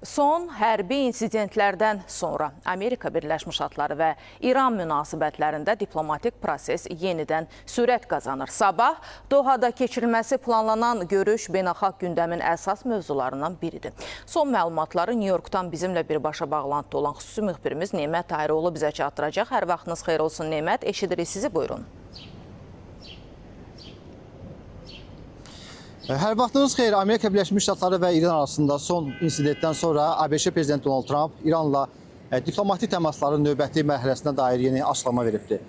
Son hərbi insidentlərdən sonra Amerika Birləşmiş Ştatları və İran münasibətlərində diplomatik proses yenidən sürət qazanır. Sabah Dohada keçirilməsi planlanan görüş beynəlxalq gündəmin əsas mövzularından biridir. Son məlumatları New Yorkdan bizimlə birbaşa bağlantıda olan xüsusi müxbirimiz Nemət Tahiroğlu bizə çatdıracaq. Hər vaxtınız xeyir olsun Nemət. Eşidirik sizi, buyurun. Hər vaxtınız xeyir. Amerika Birləşmiş Ştatları və İran arasında son insidentdən sonra ABŞ prezidenti Donald Trump İranla diplomatik təmasların növbəti mərhələsinə dair yeni açıqlama veribdir.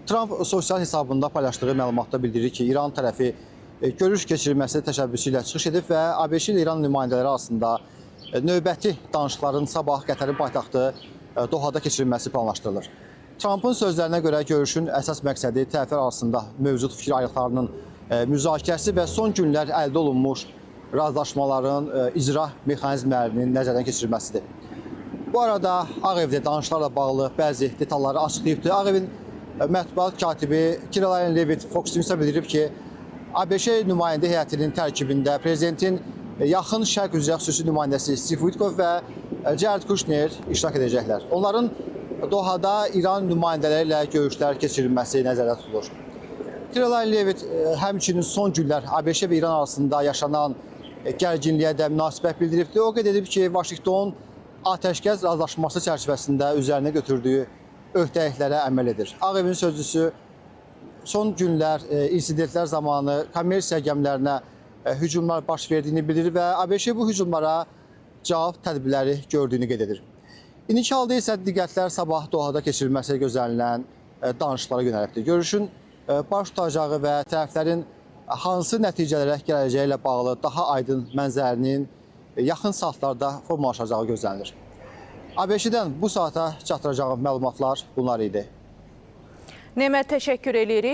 Trump sosial hesabında paylaşdığı məlumatda bildirir ki, İran tərəfi görüş keçirilməsi təşəbbüsü ilə çıxış edib və ABŞ ilə İran nümayəndələri arasında növbəti danışıqların sabah Qətərin paytaxtı Dohada keçirilməsi planlaşdırılır. Trumpın sözlərinə görə görüşün əsas məqsədi tərəflər arasında mövcud fikir ayrılıqlarının müzakirəsi və son günlər əldə olunmuş razılaşmaların icra mexanizmlərinin nəzərdən keçirilməsidir. Bu arada Ağ Evdə danışıqlarla bağlı bəzi detalları açıqlayıbdır. Ağ Evin mətbuat katibi Karoline Leavitt Fox News-a bildirib ki, ABŞ nümayəndə heyətinin tərkibində prezidentin Yaxın Şərq üzrə xüsusi nümayəndəsi Steve Witkoff və Jared Kushner iştirak edəcəklər. Onların Dohada İran nümayəndələri ilə görüşlər keçirilməsi nəzərdə tutulur. Karoline Leavitt həmçinin son günlər ABŞ və İran arasında yaşanan gərginliyə də münasibət bildiribdir. O qeyd edib ki, Vaşinqton atəşkəs razılaşması çərçivəsində üzərinə götürdüyü öhdəliklərə əməl edir. Ağ Evin sözçüsü son günlər insidentlər zamanı kommersiya gəmilərinə hücumlar baş verdiyini bildirir və ABŞ bu hücumlara cavab tədbirləri gördüyünü qeyd edir. İndiki halda isə diqqətlər sabah Dohada keçirilməsi gözlənilən danışıqlara yönəlibdir. Görüşün baş tutacağı və tərəflərin hansı nəticələrə gələcəyi ilə bağlı daha aydın mənzərənin yaxın saatlarda formalaşacağı gözlənilir. ABŞ-dən bu saata çatdıracağım məlumatlar bunlar idi. Nemət, təşəkkür eləyirik.